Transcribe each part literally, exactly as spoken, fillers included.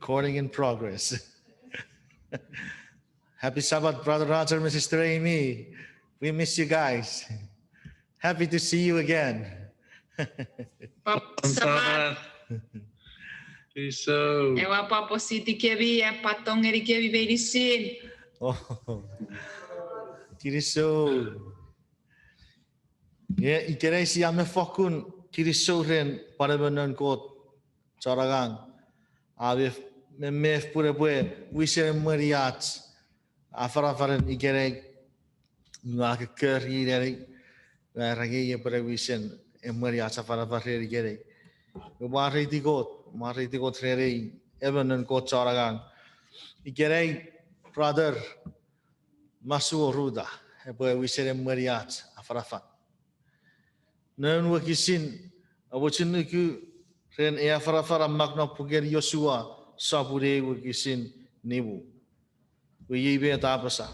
Recording in progress. Happy Sabbath, Brother Roger, Sister Amy. We miss you guys. Happy to see you again. Papa Sabbath. Kinisou. Ewe papa siti kemi, e pwan tongeni kemi meinisin. Oh. Kinisou. Nge ikenai sia men fokkun kinisou ren pwan emon noun Kot chon angang. A mef, me mef pun epwe wisen emweni ach afanafanen ikenai. Ua kokkori neni, ua era nge epwe wisen emweni ach afanafan ren ikenai. Mwareiti Kot, mwareiti Kot ren ei emon noun Kot chon angang. Ikenai, brother Masuo Ruta, epwe wisen emweni ach afanafan. Noun wokisin, amochun nuku ren ei afanafan a mak non puken Josua sopun eu wokisin nimu. Iwe iei met a apasa: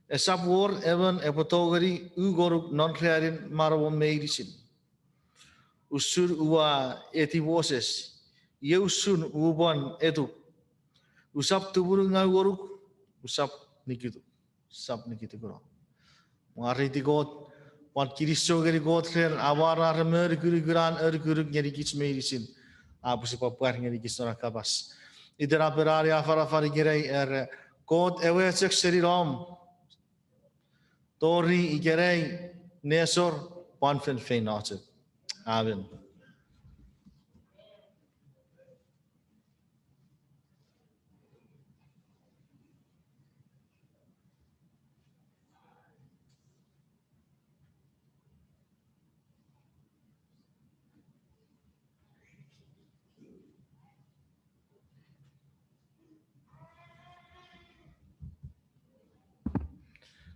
Esap wor emon epwe tongeni u ngonuk non ranin manauom meinisin. Usun ua eti Moses, iei usun upwe etuk. Usap tumunungau ngonuk, usap nikitu. Usap nikitukuno. Mwareiti Kot, pwan kinisou ngeni Kot ren amwarar me anukunukun an anukunuk ngeni kich meinisin. A pwisin pwapwa ngeni kich non an kapas. Itenapen an afanafan ikenai era: Kot ewe chok seni nom, tori ikenai, nesor, pwan feinfeino chok. Amen.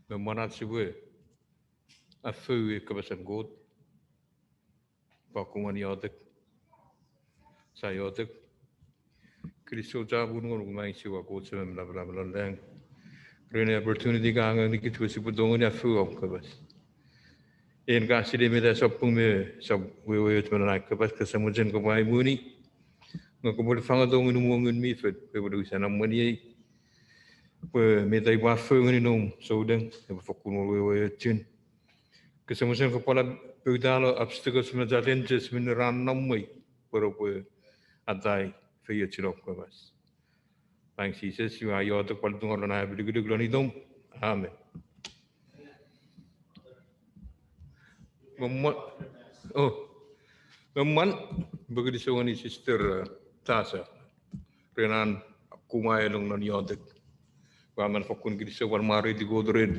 Me mwan ach sipwe afou ei kapasen Kot, pwan iotek. Sia iotek. Kinisou chapur ngonuk, Maing Jises, Kot Semem lapalap lon lang, ren opportunity ka angang ngenikich pwe sipwe tongeni afou om kapas. En ka sinei met a sopun me sap wewe och me non ai kapas, kose mochen kopwe aimweni, nge kopwe fangeta Ngunum we Ngun mi Fel pwe epwe wisen emweniei, pwe met aipwe afou ngeni noum souneng epwe fokkun wor wewe ochun. Kose mochen kopwe poutalo obstacles me challenges minne ra nom mwei pwe repwe atai feiochun om kapas. Maing Jises, ua iotek pwan tungor lon ai apilukuluk lon itom. Amen. Me mwan, oh, me mwan, pwe kinisou ngeni Sister Tasa ren an kuma elong non iotek. Ua men fokkun kinisou pwan mwareiti Kot ren,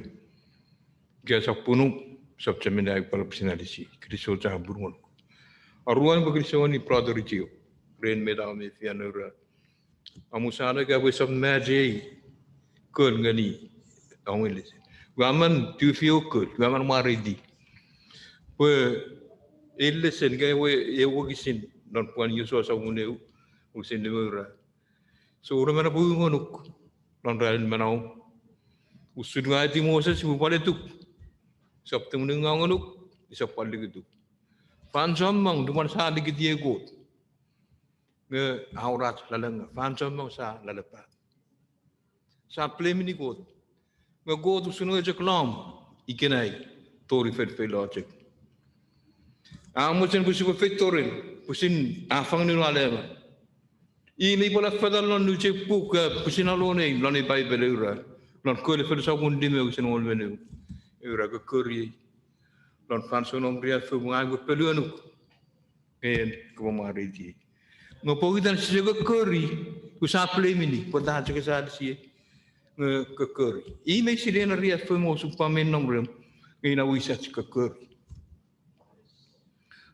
ika esap pwunum, esap chemeni ai pwal pwisin alisi. Kinisou chapur ngonuk. Aruan, pwe kinisou ngeni Brother Richie ren met a mefi an ura. Amusano ika pwe esap machei kol ngeni ewe lesen. Ua men tufiu kol, ua men mwareiti pwe ei lesen ika ewe, ewe wokisin non puken Josua sopun eu, wokisin nimu ra: Souneng epwe u ngonuk lon ranin manauom, usun ua eti Moses, upwe pwal etuk. Esap tumunungau ngonuk, esap pwal nikitu. Fan chommong lupwen sia nikiti ei Kot, nge a wor ach lalengau. Fan chommong sia lalapat, sia blameni Kot. Nge Kot usun ewe chok lom ikenai, tori feinfeino chok. A mochen pwe sipwe feito ren, pwisin a fang nunu aleman. I mi pwal affata lon nuchei puk, pwisin alonei lon ei Paipel, e ura, lon Kolofel sopun nimu wokisin engon me nimu, e ura, kokkoriei lon fansoun om riaffou, ngang upwe polunuk, nge en kopwe mwareitiei. Nge pokiten sise kokkori, pwe sia blameni pwata chok sia alisiei, nge kokkori. I mi silei ena riaffou me osupwang mi nom remw, nge ina wisach kokkori.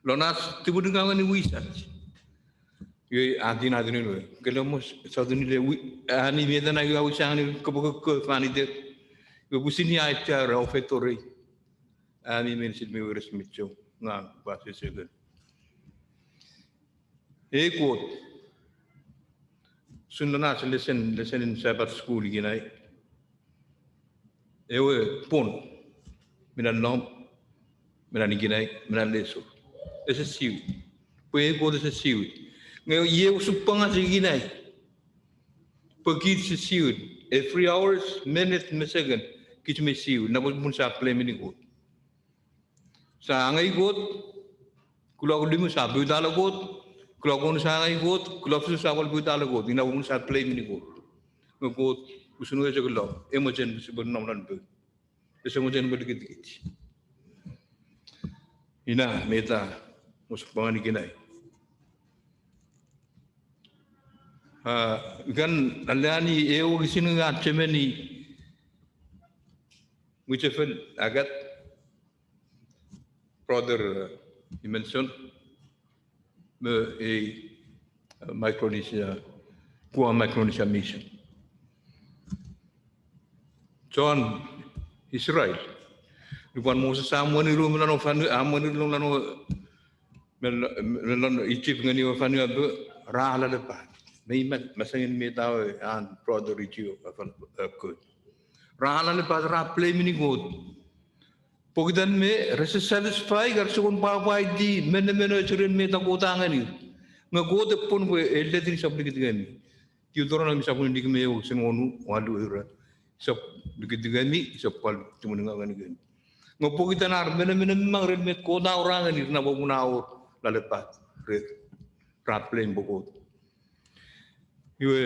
Lon ach tumunungau ngeni wisach, iwe a tinato nunu, kele mo sotuni le, ami mi etana, iwe a wisa ngeni kopwe kokko fan iter. Iwe pwisin ia a ura, o feito rei. Ami meinisin mi weires mi chou, ngang upwe asesekon. Ei Kot, usun lon ach lesen, lesenin Sabbath school ikenai, ewe pwon mi nom, mi ikenai, mi lesor, ese siwit. Pwe ei Kot ese siwit. Nge iei osupwang ach ikenai. Pwe kich si siwin. Every hours, minute me second, kich mi siwin. Nge popun sa blame-ini Kot. Sa angei Kot, kulok limu sa poutalo Kot, kulok wonu sa angei Kot, kulok fisu sa pwal poutalo Kot. Ina popun sa blame-ini Kot. Nge Kot, usun we chok lo, e mochen sipwe nom non poun. Ese mochen pwe likit kich. Ina meta, osupwangan ikenai. A, ikan aleani ewe wokisin a chemeni mwichefel akat, Brother Emerson, me ei, Micronesia, Guam Micronesia Mission. Chon Israel, lupwen Moses a emweni ru me lon fanu, a emweni ru lon, me lon Egypt ngeni ewe fanu apu, ra alalepat. Mei ma-, masengen meta we an brother Richie a fan, a, Kot. Ra alalepat, ra blame-ini Kot. Pokiten me rese satisfy, ika rese kon pwapwaiti menemenoch ren meta Kot a ngenir. Nge Kot e pwon pwe e letin sap likit kemi. Deuteronomi sopun inik me ew wokisin wonu, walu era, sap likit kemi, sap pwal tumunungaw ngenikemi. Nge pokiten ar menemenoch mang ren met Kot a wor a ngenir, na popun a wor lalepat, re, ra blame pwe Kot. Iwe,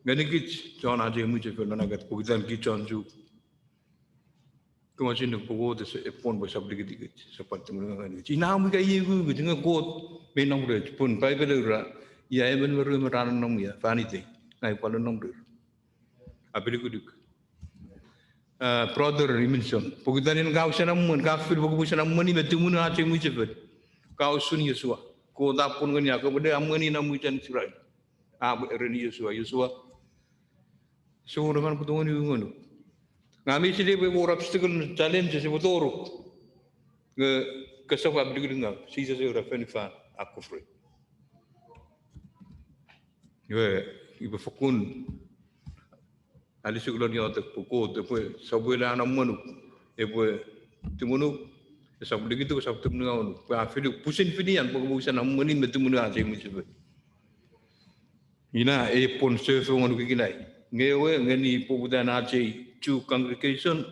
ngenikich chon ach ei mwichefel non akat, pokiten kich chon Chuuk, kemachin pwe Kot ese, e pwon pwe sap likit kich, sap pwal tumunungaw ngenikich. Ina mwo ika iei ukukich, nge Kot mei nom rech, pun Paipel a ura, ia emon me ruemon ra nonnom ia fan itei, ngang upwe pwal nonnom rer. Apilukuluk. A, brother Emerson, pokiten en ka usun emwen, ka fil pwe kopwe usun emweni me tumunu ach ei mwichefel, ka usun Joshua. Kot a pwon ngeni, a kopwe le emweni na mwichen Israel. A pwe ren Joshua, Joshua, ese wor emon epwe tongeni u ngonuk. Ngang mi sinei pwe wor obstacle, challenge sipwe toruk. Nge kosap apilukuluk ngaw, Jises a ura fonufan a kofre. Iwe, upwe fokkun alisi lon iotek pwe Kot epwe sopwelo an emwenuk, epwe tumunuk, esap likituk, esap tumunungaw ngonuk, pwe a fili pwisin fini an pwe kopwe usun emweni me tumunu ach ei mwichefel. Ina ei pwon sefo ngonuk ikenai. Nge ewe ngeni poputan ach ei Chuuk congregation,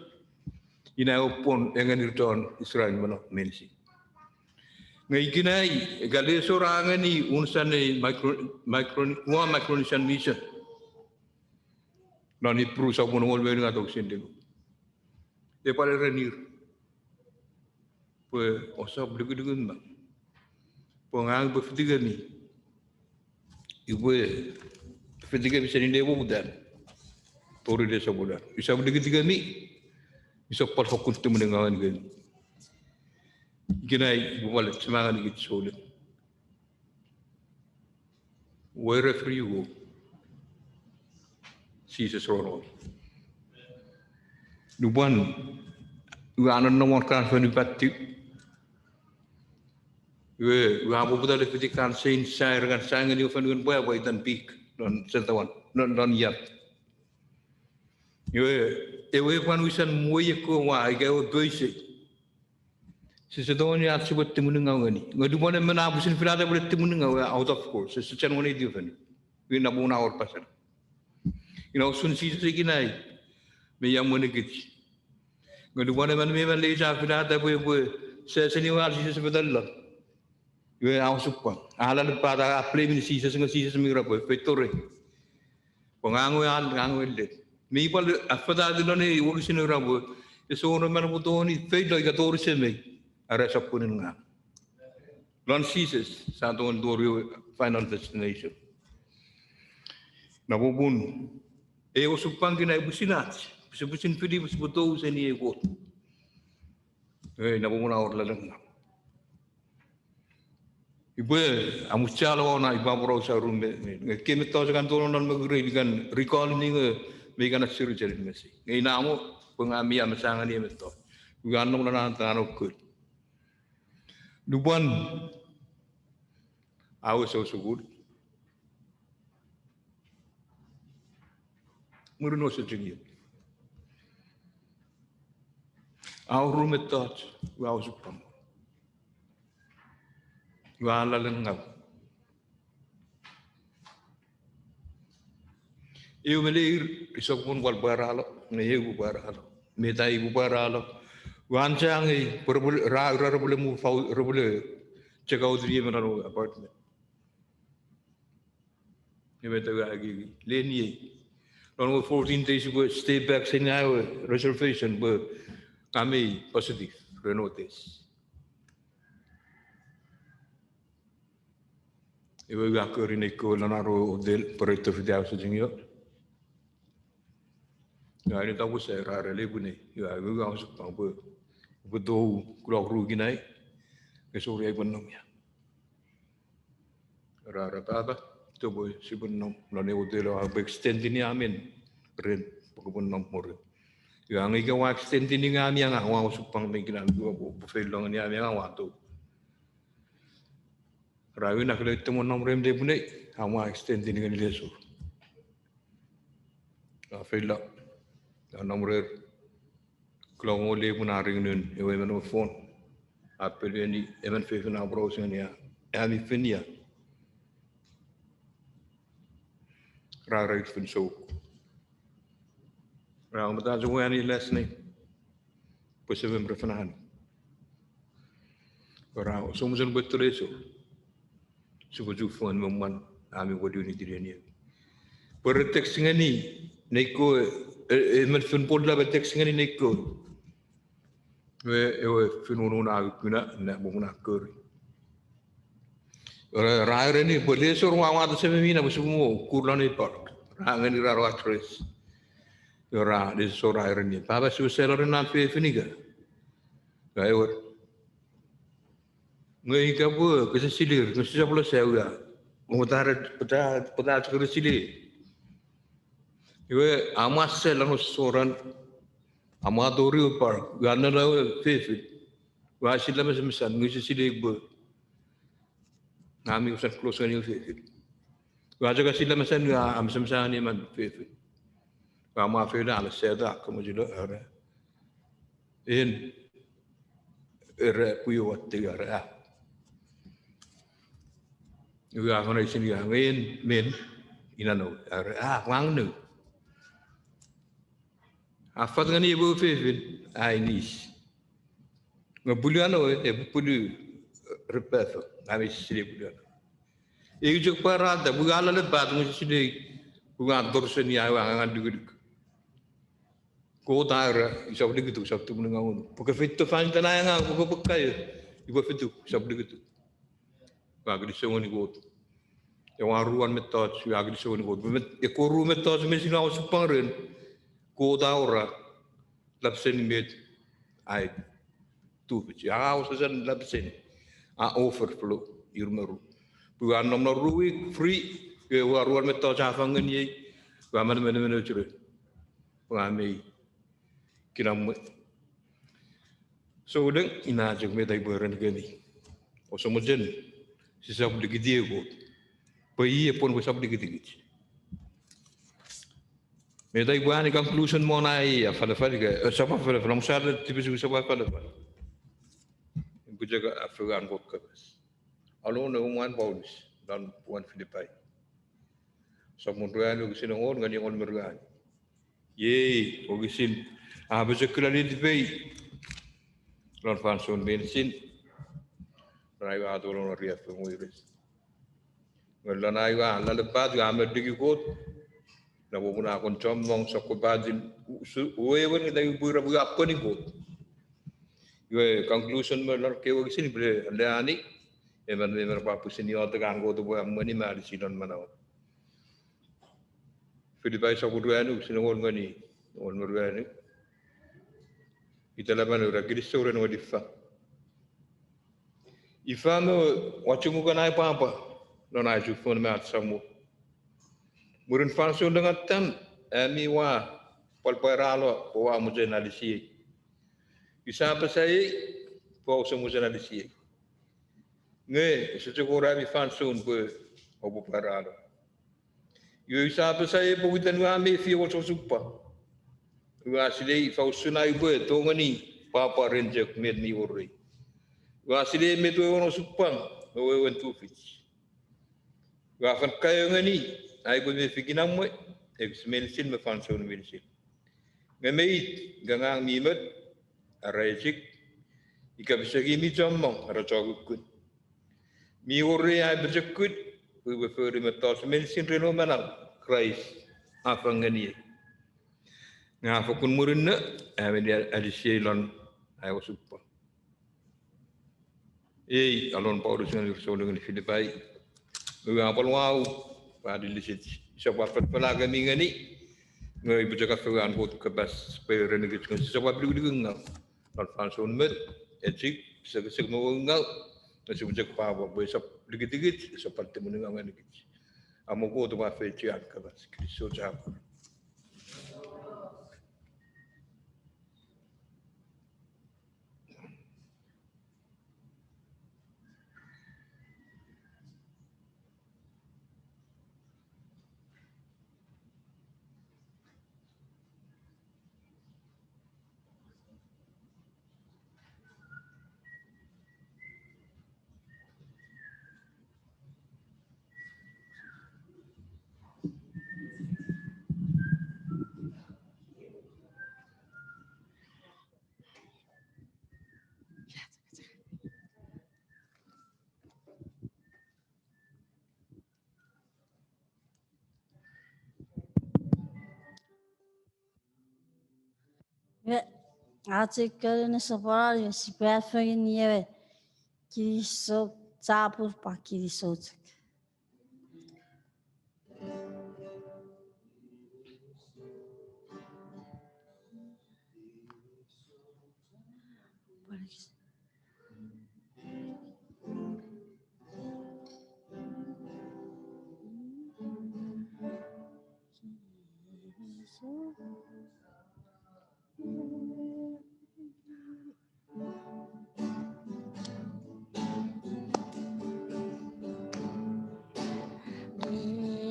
ina ewe pwon e ngenir chon Israel me non meinisin. Nge ikenai, ika lesor a ngeni unusen ei Micro-, Micro-, Guam Micronesian Mission non Ipru sopun engol me unungat wokisin limu, e pwal erenir pwe ousap lukulukun mang, pwe ngang upwe fitikemi, upwe fitikemi seni ne poputan tori ne sopwolon. Usap lukutukemi, usap pwal fokkun tumunungaw ngenikemi. Ikenai upwe pwal achema ngenikich souleng. Wherever you go, Jises rongorong. Nupwen ua nonnom won kan fonu Patu, iwe ua poputa le fiti kan sein sair kan sa ngeni ewe fonu en pwapwa itan Pik non Satawan, non, non Iap. Iwe, ewe pwan wisan mwo ekkewe wa ika ewe poisei. Sise tongeni ach sipwe tumunungaw ngeni. Nge lupwen emon a pwisin filata pwe le tumunungaw, out of course, ese chon weneiti ewe fonu. Ina pun a wor pasan. Ina usun Jises ikenai, me ia emwenikich. Nge lupwen emon me emon leich a filata pwe, pwe seseni ewe an Jises fetan lon, iwe a osupwang. A lalapata, a blame-ini Jises, nge Jises mi era pwe feito rei, pwe ngang ewe an, ngang ewe let. Mi pwal a fetati lon ei wokisin era pwe ese wor emon epwe tongeni feito ika tori semei are esap pwinin ngang. Lon Jises sia tongeni tori ewe final destination. Napopun ei osupwang ikenai pwisin ach, pwisin, pwisin fili pwe sipwe tou seni ei Kot. Ei napopun a wor lalengau. Upwe amuchalo won ai upwe aporausa ru me, me, nge ekkei mettoch kan tonong non mokurei, kan recall-ini nge mei kan asiri chenin mesi. Nge ina mo, pwe ngang mi amesangeni ei mettoch. Ua nom lon an tano kul. Lupwen a wes ewe sukul, mwirin ouse chingio, a wor ru mettoch ua osupwang, ua lalengau. Eu me leir, isap kon pwal pwaralo, nge eu pwaralo. Met ai pwaralo? Ua changei pwe repwele, ra, ra repwele move out, repwele check out rie me non apartment. Nge met ua ekieki, leniei, non ewe fourteen days pwe stay back seni ewe reservation pwe ngang mi positive ren ewe test. Iwe ua kori nei kewe lon ar hotel pwe re tufich ausening io. Ua eita pwe sa ra rele pwe nei, ua, ua osupwang pwe, pwe tou kulok ru ikenai, nge sori ai pwe nom ia. Ra, ra papa, to pwe sipwe nom lon ewe hotel, a pwe extendini a men ren, pwe kopwe nom mwirin. Ua nge ika ua extendini ngang mi angang, ua osupwang me ikenai, ua pwe, pwe feilo ngeni ami angang, ua tou. Ra ina kele ite mo nom rem de pwe nei, a ua extendini ngeni lesor. A feilo, a nom rer. Kulok ngeni pwe na ringnun ewe emon ewe phone. A pelueni emon fefin a browse ngeni a, ami fen ia. Ra, ra ir fen souk. Ra, meta chok wani last name pwe semem re fen ani. Ra, osomosen pwe tolesor. Sipwe chufengen me mwan ami pwe liun itirienien. Pwe re text ngeni nei kewe, e, emon fin Poland pwe text ngeni nei kewe. Ewe, ewe fin unun a kuna, ne pwe muna kori. Ra, ra ereni pwe lesor, ua wato sememi na pwe sipwe mo kur lon ei park. Ra ngeni ra ewe address. Ra, lesor ra ereni, papa, sipwe salo ren an fefin ika? Ra ewer. Nge ika pwe kese silir, nge sisap lo sa ua. Nge pwata re, pwata, pwata chok re silir. Iwe a mwa sal lon ewe soran, a mwa tori ewe park, ua nona ewe fefin. Ua sila mesemesan, nge use silei pwe ngang mi usan close ngeni ewe fefin. Ua chok sila mesan, ua mesemesan ngeni emon fefin. Ua mwa feila ale seta, kamo silo, are. En, ere pwe ua te are a. Ua fana isin ua ngen men, ina no, are a, wang no. A fat ngeni ewe fefin, a inis. Nge pwulu ano, e pwulu, e, repefo, ngang mi silei pwulu ano. Eu chok pwarata, pwe a lale pat nge silei, pwe a tor seni a ewe angangen lukuluk. Kot a era, usap likituk, usap tumunungaun. Pwe ke feito fan iten ai angang, pwe kopwe kaeo, ipwe fituk, usap likituk. Ua kilisou ngeni Kot. Ewe aruan mettoch, ua kilisou ngeni Kot. Met, ekkewe ru mettoch meinisin ua osupwang ren, Kot a awora, lapseni met ai tufich. A wesewesen lapseni. A overflow, ir me ru. Pwe ua nom non ru wik, free, ewe aruan mettoch a fang ngeniei, ua menemenoch ren. Pwe a mei kinamwe. Souleng, ina chok met ai pwe ren kemi. Ouse mochen, sisap likiti ewe Kot. Pwe i epwe pwe sap likiti kich. Met ai pwe ani conclusion mo na ai afalafal ika, e, sap afalafal, omusala tipis sap afalafal. Pwe chok a fengen Kot kapas. Alon ewe mwan Paulus, lon puan Filipai. Sopun ruanu wokisin engol ngeni engol me ruanu. Iei, wokisin, a pochokula letipei. Lon fansoun meinisin. Ra iwa atolong riaffou weires. Nge lon ai ua lalapat ua me liki Kot. Na popun a kon chommong sokkopaten, wewen nge tai upwe ra pwe a pweni Kot. Iwe conclusion me lon kewe wokisin pwe le ani, emon me emon pwe pwisin iotek an Kot pwe a emweni me alisi lon manau. Filipai sopun ruanu, wokisin engol ngeni engol me ruanu. Itelapan ra kilisou ren ewe lifang. Ifa me wachungukan ai pwapwa lon ai chufengen me ach Samol. Mwirin fansoun lengatam, ami ua pwal pwaralo pwe ua mochen alisiei. Use apasa ei pwe ouse mochen alisiei. Nge ese chok wor ami fansoun pwe oupwe pwaralo. Iwe use apasa ei pokiten ua mefi ewe osukosuk pwapwa. Ua silei ifa usun ai upwe tongeni pwapwa ren chok met mi wor rei. Ua silei met wewen osupwang me wewen tufich. Ua fen kaeo ngeni ai upwe mefi kinamwe, ekis meinisin me fansoun meinisin. Nge mei, ika ngang mi mot, are echik, ika pisekimi chommong, are chokukkun, mi wor ei ai pochokun pwe upwe fori mettoch meinisin ren ewe manau Kraist a fang ngeniei. Nge a fokkun murinno, a men alisiei lon ai osupwang. Ei alon Paulus ngeni ir souleng ngeni Filipai. Iwe a pwal wau, pwe a lilisich, sisap pwal felafela kemi ngeni, nge upwe chok afewe an Kot kapas pwe renikich nge sisap pwal likilikingaw lon fansoun mot, echik, pisekisek me woungaw, nge sipwe chok pwapwa pwe esap likitikich, esap pwal tumuningaw ngenikich. Amo Kot epwe afeiochu an kapas, kinisou chapur. Iwe, ach ei kounen soponon, iwe sipwe fengen ngeni ewe kinisou chapur pwan kinisou chok.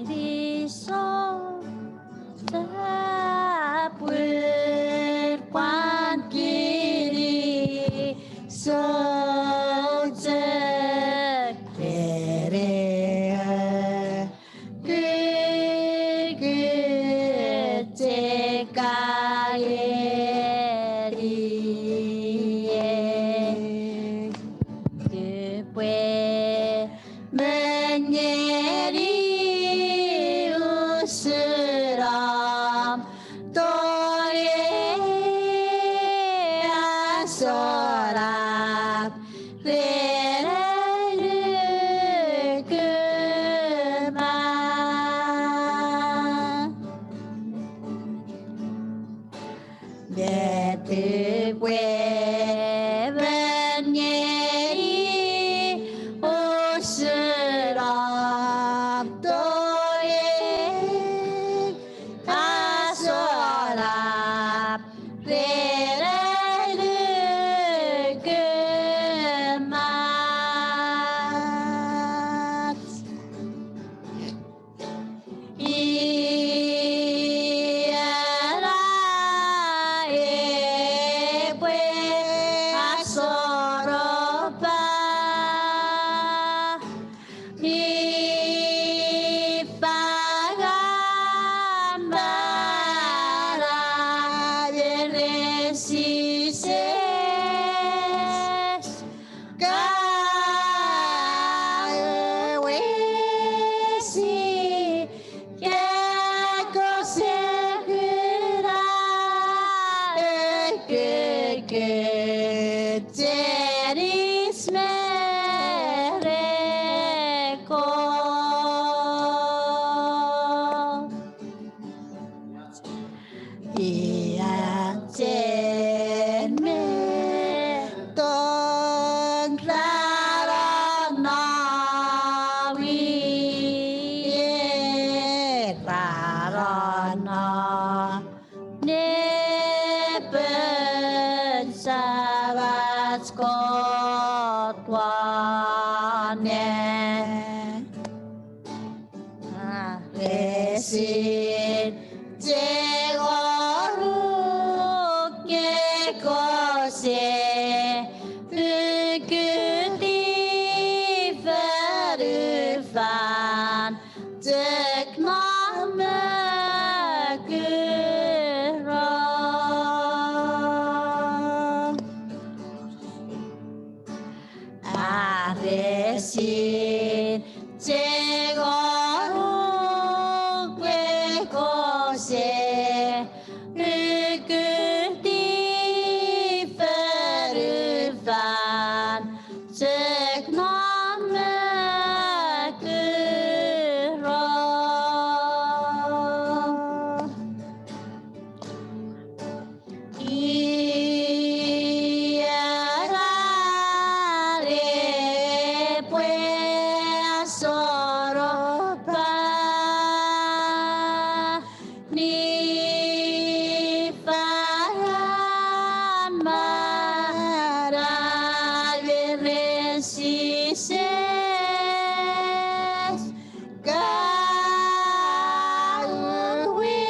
Kinisou chapur pwan kinisou chok, ere kukkun chok a ngeniei. Upwe men ngeni usun om tong ei asonap ren ai nuku mat. Met upwe men ngeni usun om tong ei asonap ren ai nuku mat. Iei epwe asoropa mi fangam, ara ere Jises. Ka wesi keko sekuna, ekeke chenis mereko. Ia chen me tong raron no wi, e raron no nepen Samach Kot won nang. Resin chengoruk kekose ukutiw fonufan chok mama. Chengoruk we kose, ukuti fonufan, chok nom me kuro. Ia pwe asoropa ni fayama na veresis. Kawi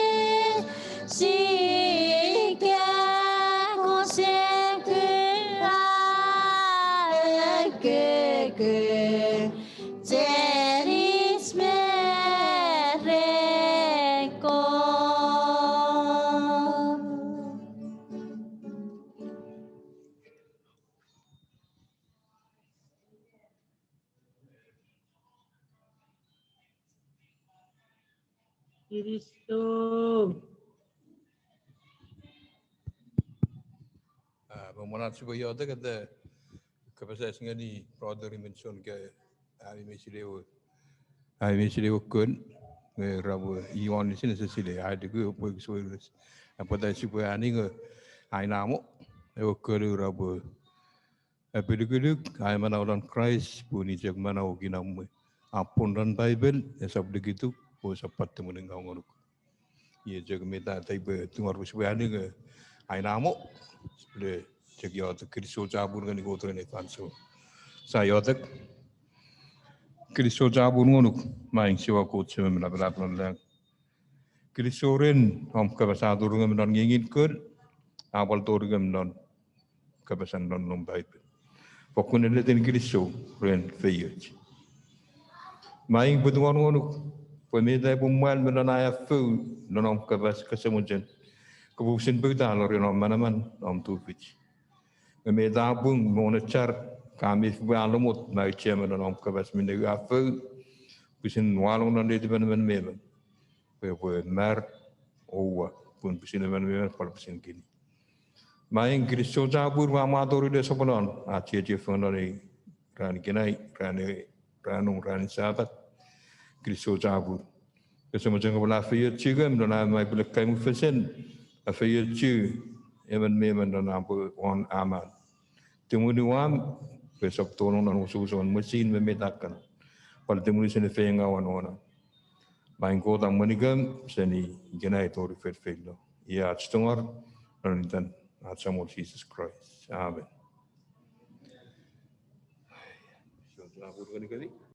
sika koseku a keke chenis mereko. Kiristo. Ah, pwe mwanach sipwe iotek ete kapas eis ngeni brother Rimenson ke ami meisile ewe, ami meisile ewe kon, nge ra pwe ion lisin ese sile, ai tiku pwe kusweires. Apwata sipwe aninge ainamo ewe kon ra pwe apilukuluk, ai manau lon Kraist, pun i chok manau kinamwe. A pwon lon Paipel, esap likituk, pwe esap pattemun ngaw ngonuk. Iei chok meta taipe tungor pwe sipwe aninge ainamo, sipwe chok iotek kilisou chapur ngeni Kot ren ei fansoun. Sa iotek, kilisou chapur ngonuk, maing Jiwa Kot Semem lapalap lon lang. Kilisou ren om kapas a torungem non ngingin kon, a pwal torungem non kapasan non nom Paipel. Fokkun ennetin kilisou ren feioch. Maing pwe tungor ngonuk, pwe meta epwe mwal me non ai afou non om kapas kose mochen kopwe pwisin poutalo ren om manaman, om tufich. Nge meta pung me wenechar, ka mefi pwe a lamot me auchea me non om kapas minne a fou, pwisin walong non letipen emon me emon. Pwe epwe mar, oua, pun pwisin emon me emon pwal pwisin kini. Maing kilisou chapur ma mwatori le soponon, a chiechi fengen non ei ran ikenai, ran, ran nung, ran Sapat. Kilisou chapur. Kose mochen kopwe afeiochukem non am aipwe le kaimufesen, afeiochu emon me emon non am pwe won aman. Tumunu am, pwe esap tonong non osukosukun mwichefen me meta kan. Pwal tumunu seni feiengawan wona. Maing Kot, a emwenikem seni ikenai tori felfeillo. Iei ach tungor, non itan ach Samol Jises Kraist. Amen.